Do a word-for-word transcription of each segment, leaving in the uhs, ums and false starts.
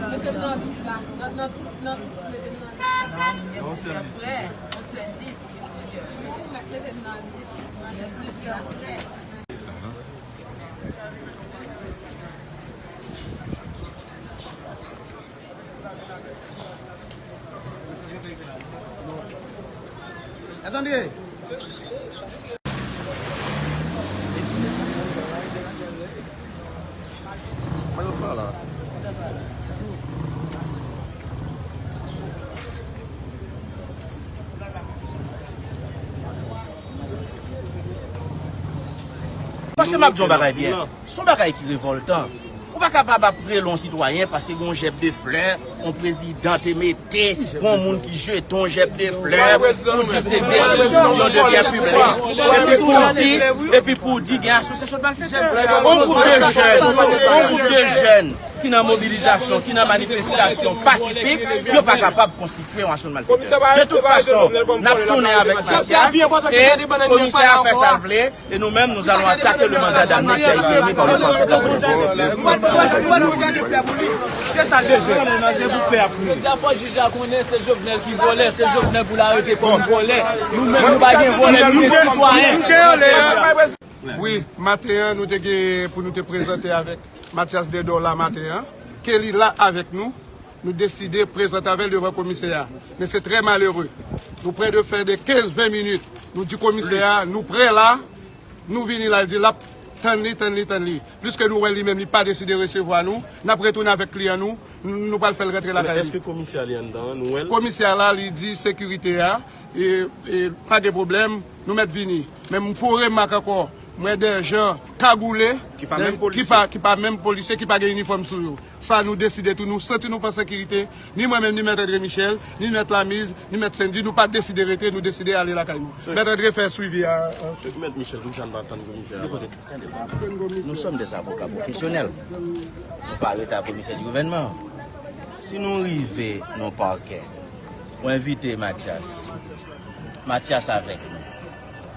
Mete m nan lis la. Nan, nan tout, nan tout, mete m nan lis la. Non, se lis. Frè, se lis. Mete m nan lis. Nan lis plizyè frè. Attendez. Paske m ap di yon bagay byen. Se yon bagay ki revòltan. Ou pa kapab ap rele yon sitwayen paske gen yon jèb de flè, yon prezidan te mete, gen yon moun ki jete yon jèb de flè, pou di se destriksyon de byen piblik, epi pou di, epi pou di gen asosyasyon de malfektè. Yon gwoup de jèn, yon gwoup de jèn ki nan mobilizasyon, ki nan manifestasyon pasifik, yo pa kapab konstitye yon asosyasyon de malfektè. De tout fason, n ap tounen avèk Mathias, e komisè a fè sa l vle, et nous-mêmes, nous allons attaquer le mandat d'amener qui a été émis par le parquet de la Cour des comptes. Se sa l bezwen. Jodi a fò jij la konnen se Jovenel ki vòlè, se Jovenel pou l arete kòm vòlè. Nou menm, nou pa gen vòlè, nou gen sitwayen. Wi, maten an, nou te gen pou nou te prezante avèk Mathias Dedor la maten an, ke li la avèk nou. Nou deside prezante avè l devan komisè a. Men se trè malere. Nou prè de fè de kenz ven minit. Nou di komisè a, nou prè la, nou vini la, li di l ap tann li, tann li, tann li. Pliske nou wè li menm, li pa deside resevwa nou, n ap retounen avèk kliyan nou, nou, nou pral fè l rantre lakay li. Èske komisè a li anndan an, nou wè l? Komisè a la, li di sekirite a, e, e, pa gen pwoblèm, nou mèt vini. Men m fè yon remak ankò, m wè de jan kagoule, ki pa menm polisye, ki pa, ki pa menm polisye, ki pa gen inifòm sou yo. Sa nou deside tou, nou santi nou pa an sekirite, ni mwen menm, ni Mèt André Michel, ni Mèt Lamiz, ni Mèt Sendy, nou pa deside rete, nou deside ale lakay nou. Mèt André fè swivi a. Mèt Michel, poukisa n pa tann komisè a? Nou sommes des avocats professionnels. Nou pa rete a komisè di gouvènman. Si nou rive nan pakè, ou envite Mathias, Mathias avèk nou.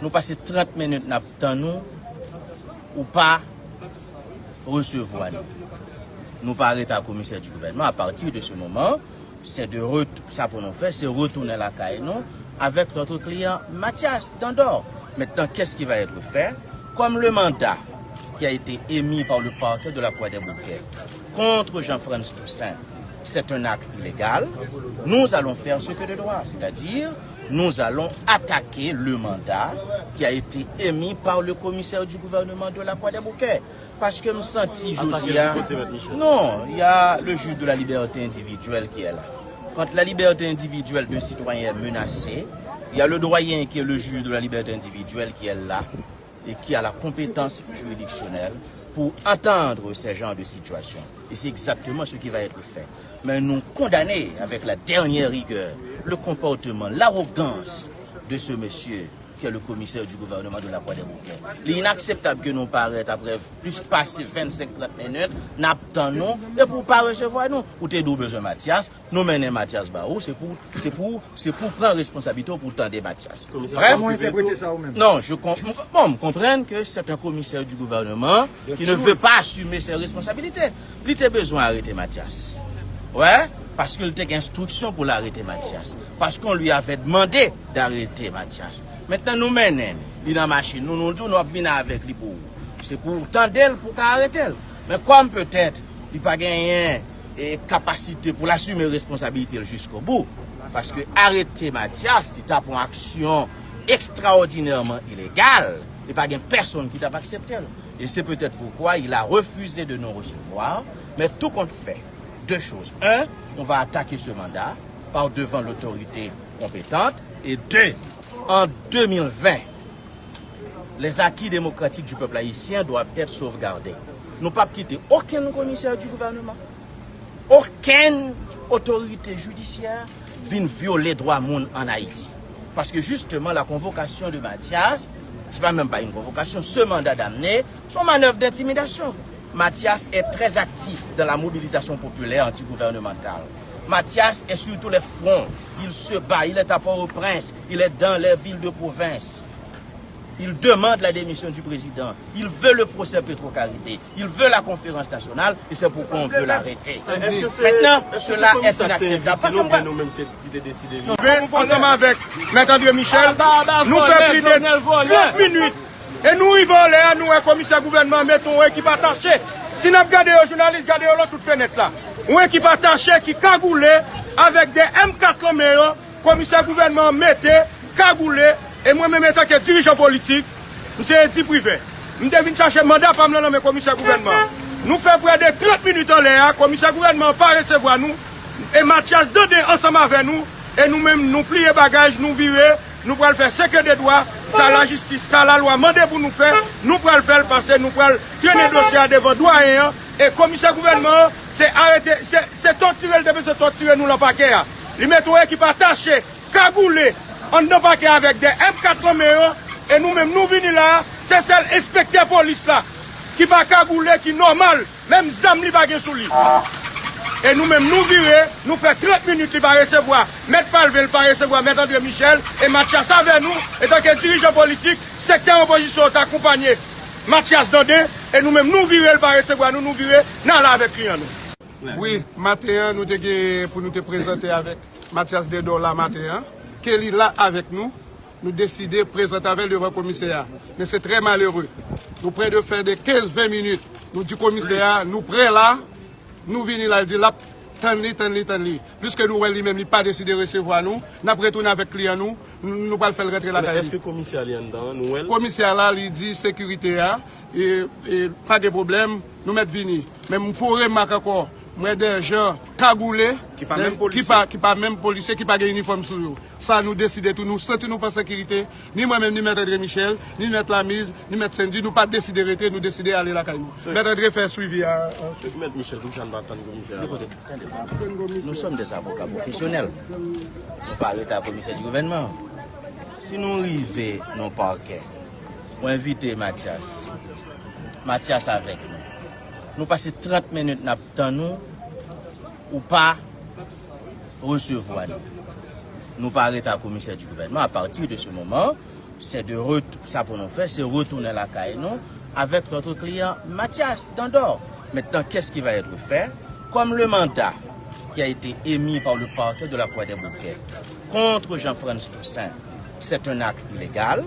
Nou pase trant minit n ap tann ou, ou pa resevwa nou. Nou pa rete a komisè di gouvènman. À partir de ce moment, c'est de ret-, sa pou nou fè, se retounen lakay nou avec notre client Mathias Dandor. Maintenant, qu'est-ce qui va être fait? Comme le mandat qui a été émis par le parquet de la Cour des Bouquets contre Jean-Frantz Toussaint, c'est un acte illégal, nous allons faire ce que de droit, c'est-à-dire nous allons attaquer le mandat qui a été émis par le commissaire du gouvernement de la Cour des Bouquets. Paske m santi jodi a, non, il y a le juge de la liberté individuelle qui est là. Quand la liberté individuelle d'un citoyen est menacée, il y a le doyen qui est le juge de la liberté individuelle qui est là et qui a la compétence juridictionnelle pour entendre ces genres de situations. Et c'est exactement ce qui va être fait. Mais nous condamnons avec la dernière rigueur le comportement, l'arrogance de ce monsieur qui est le commissaire du gouvernement de la Croix des Bouquets. Li inakseptab ke nou parèt apre plis pase vennsenk trant minit, n ap tann nou, epi w pa resevwa nou. Ou te di w bezwen Mathias, nou mennen Mathias ba ou, se pou, se pou, se pou pran responsablite w pou w tande Mathias. Bref, kòman w entèprete sa ou menm? Non, je com-, m-, bon, m konprann ke c'est un commissaire du gouvernement qui ne veut pas assumer ses responsabilités. Li te bezwen arete Mathias. Wè, paske li te gen enstriksyon pou l arete Mathias. Parce qu'on lui avait demandé d'arrêter Mathias. Mentnan nou mennen li, li nan machin nou, nou di w nou ap vin avèk li pou ou. Se pou w tande l, pou w ka arete l. Men kòm petèt li pa genyen, e, kapasite pou l asime responsabilite l jiskobou, paske arete Mathias, li t ap yon aksyon ekstraòdinèman ilegal, e pa gen pèsonn ki t ap aksepte l. Et c'est peut-être pourquoi il a refusé de nous recevoir. Mais tout compte fait, deux choses. Un, on va attaquer ce mandat par devant l'autorité compétente. Et deux, en deux mille vingt, les acquis démocratiques du peuple haïtien doivent être sauvegardés. Nou p ap kite okenn komisè di gouvènman, okenn otorite jidisyè vin vyole dwa moun ann Ayiti. Paske jisteman, la convocation de Mathias C'est pas même pas une convocation. Ce mandat d'amener, c'est une manœuvre d'intimidation. Mathias est très actif dans la mobilisation populaire antigouvernementale. Mathias est sur tous les fronts. Il se bat. Il est à Port-au-Prince. Il est dans les villes de province. Il demande la démission du président. Il veut le procès Petro-Caribe. Il veut la conférence nationale et c'est pourquoi on veut l'arrêter. Maintenant, cela est inacceptable. Paske mwen, nou menm, se li te deside. Nou ansanm avèk Mèt André Michel, nou fè plis de trant minit. E nou rive anlè a, nou wè komisè gouvènman an mete yon ekip atache. Si n ap gade yo, jounalis, gade yo lòt tout fenèt la. Yon ekip atache ki kagoule avèk de M kat lan men yo. Komisè gouvènman an mete, kagoule, e mwen menm antanke dirijan politik, m se Eddy Privert. M te vin chache manda pa m nan nan men komisè gouvènman an. Nou fè prè de trant minit anlè a, komisè gouvènman an pa resevwa nou, e Mathias Dandin ansanm avè nou, e nou menm nou pliye bagaj, nou vire, nou pral fè seke de dwa, sa lajistis, sa lalwa mande pou nou fè, nou pral fè l pase, nou pral trennen dosye a devan dwayen an, e komisè gouvènman an, se arete, se, se tòtire l te bezwen tòtire nou lan pakè a. Li mete yon ekip atache, kagoule, anndan pakè avèk de M kat lan men yo, e nou menm nou vini la, se sèl enspektè polis la, ki pa kagoule, ki nòmal, menm zam li pa gen sou li. E nou menm nou vire, nou fè trant minit li pa resevwa, Mèt Palvé l pa resevwa, Mèt André Michel, e Mathias avè nou, antanke dirijan politik, sektè opozisyon an t akonpanye Mathias Dandin, e nou menm nou vire, l pa resevwa nou, nou vire, n ale avèk kliyan nou. Wi, maten an, nou te gen pou nou te prezante avèk Mathias Dandin la maten an, ke li la avèk nou, nou deside prezante avè l devan komisè a. Men se trè malere. Nou prè de fè de kenz ven minit. Nou di komisè a, nou prè la, nou vini la, l di l ap tann li, tann li, tann li. Pliske nou wè li menm, li pa deside resevwa nou, n ap retounen avèk kliyan nou, nou, nou pral fè l rantre lakay li. Èske komisè a li anndan an, nou wè l? Komisè a la, li di sekirite a, e, e, pa gen pwoblèm, nou mèt vini. Men m fè yon remak ankò, m wè de jan kagoule, ki pa menm polisye, ki pa, ki pa menm polisye, ki pa gen inifòm sou yo. Sa nou deside tou, nou santi nou pa an sekirite, ni mwen menm, ni Mèt André Michel, ni Mèt Lamiz, ni Mèt Sendy, nou pa deside rete, nou deside ale lakay nou. Mèt André fè swivi a, a. Mèt Michel, poukisa n pa tann komisè a? Écoutez, tande, nous sommes des avocats professionnels. Nou pa rete a komisè di gouvènman. Si nou rive nan pakè, mwen envite Mathias. Mathias avèk nou. Nou pase trant minit n ap tann ou, ou pa resevwa nou. Nou pa rete a komisè di gouvènman. À partir de ce moment, c'est de ret-, sa pou nou fè, se retounen lakay nou avec notre client Mathias Dandor. Maintenant, qu'est-ce qui va être fait? Comme le mandat qui a été émis par le parquet de la Croix des Bouquets contre Jean-Frantz Toussaint, c'est un acte illégal,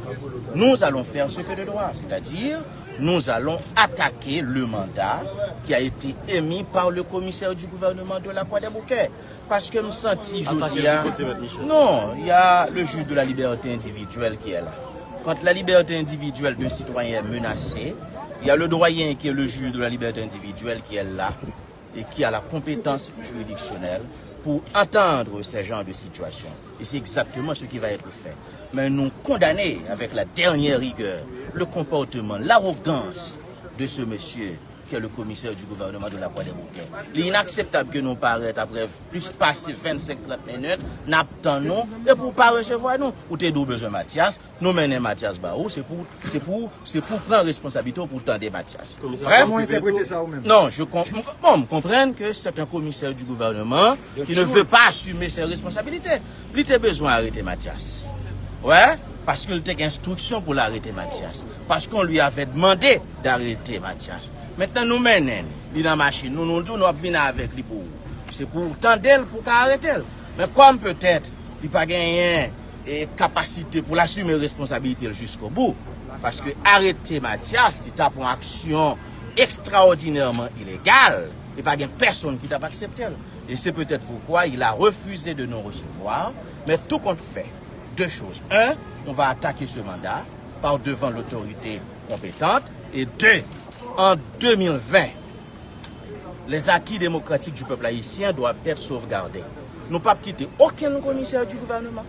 nous allons faire ce que de droit, c'est-à-dire nous allons attaquer le mandat qui a été émis par le commissaire du gouvernement de la Croix des Bouquets. Paske m santi jodi a, non, il y a le juge de la liberté individuelle qui est là. Quand la liberté individuelle d'un citoyen est menacée, il y a le doyen qui est le juge de la liberté individuelle qui est là et qui a la compétence juridictionnelle pour entendre ces genres de situations. Et c'est exactement ce qui va être fait. Mais nous condamnons avec la dernière rigueur le comportement, l'arrogance de ce monsieur qui est le commissaire du gouvernement de la Croix des Bouquets. Li inakseptab ke nou parèt apre plis pase vennsenk trant minit, n ap tann nou, epi w pa resevwa nou. Ou te di w bezwen Mathias, nou mennen Mathias ba ou, se pou, se pou, se pou pran responsabilite w pou w tande Mathias. Bref, kòman w entèprete sa ou menm? Non, je com-, m-, bon, m konprann ke c'est un commissaire du gouvernement qui ne veut pas assumer ses responsabilités. Li te bezwen arete Mathias. Wè, paske l te gen enstriksyon pou l arete Mathias. Parce qu'on lui avait demandé d'arrêter Mathias. Mentnan nou mennen li, li nan machin nou, nou di w nou ap vin avèk li pou ou. Se pou w tande l, pou w ka arete l. Men kòm petèt li pa genyen, e, kapasite pou l asime responsabilite l jiskobou, paske arete Mathias, li t ap yon aksyon ekstraòdinèman ilegal, e pa gen pèsonn ki t ap aksepte l. Et c'est peut-être pourquoi il a refusé de nous recevoir. Mais tout compte fait, deux choses. Un, on va attaquer ce mandat par devant l'autorité compétente. Et deux, en deux mille vingt, les acquis démocratiques du peuple haïtien doivent être sauvegardés. Nou p ap kite okenn komisè di gouvènman,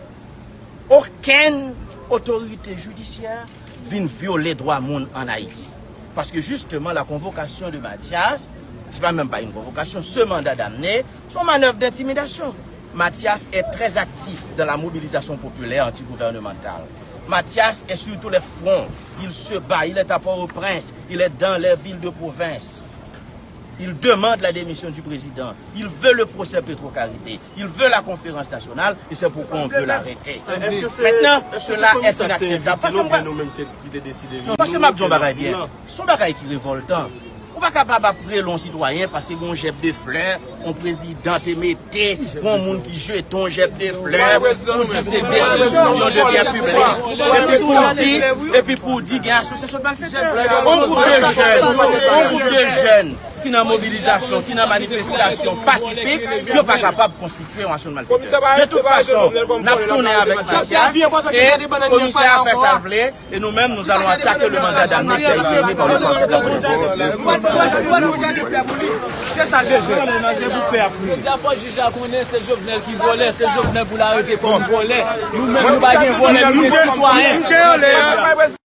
okenn otorite jidisyè vin vyole dwa moun ann Ayiti. Paske jisteman, la konvokasyon de Mathias, se pa menm pa yon konvokasyon, ce mandat d'amener, se yon manèv d'intimidation. Mathias est très actif dans la mobilisation populaire antigouvernementale. Mathias est sur tous les fronts. Il se bat. Il est à Port-au-Prince. Il est dans les villes de province. Il demande la démission du président. Il veut le procès Petro-Caribé. Il veut la conférence nationale et c'est pourquoi on veut l'arrêter. Maintenant, cela est inacceptable. Paske mwen, non, paske m ap di yon bagay byen. Se yon bagay ki revòltan. Ou pa kapab ap rele yon sitwayen paske gen yon jèb de flè, yon prezidan te mete, gen yon moun ki jete yon jèb de flè pou di se destriksyon de byen piblik. Epi pou di, epi pou di gen asosyasyon de malfetè. Yon gwoup de jèn, yon gwoup de jèn ki nan mobilizasyon, ki nan manifestasyon pasifik, yo pa kapab konstitye yon aksyon de malfetè. De tout fason, n ap tounen avèk Mathias e komisè a fè sa l vle. Et nous-mêmes, nous allons attaquer le mandat d'amener qui a été émis par le parquet de la Cour des comptes. Se sa l bezwen. Se pou fè ap. Jodi a fò jij la konnen se Jovenel ki vòlè, se Jovenel pou l arete kòm vòlè. Nou menm nou pa gen vòlè, nou gen sitwayen.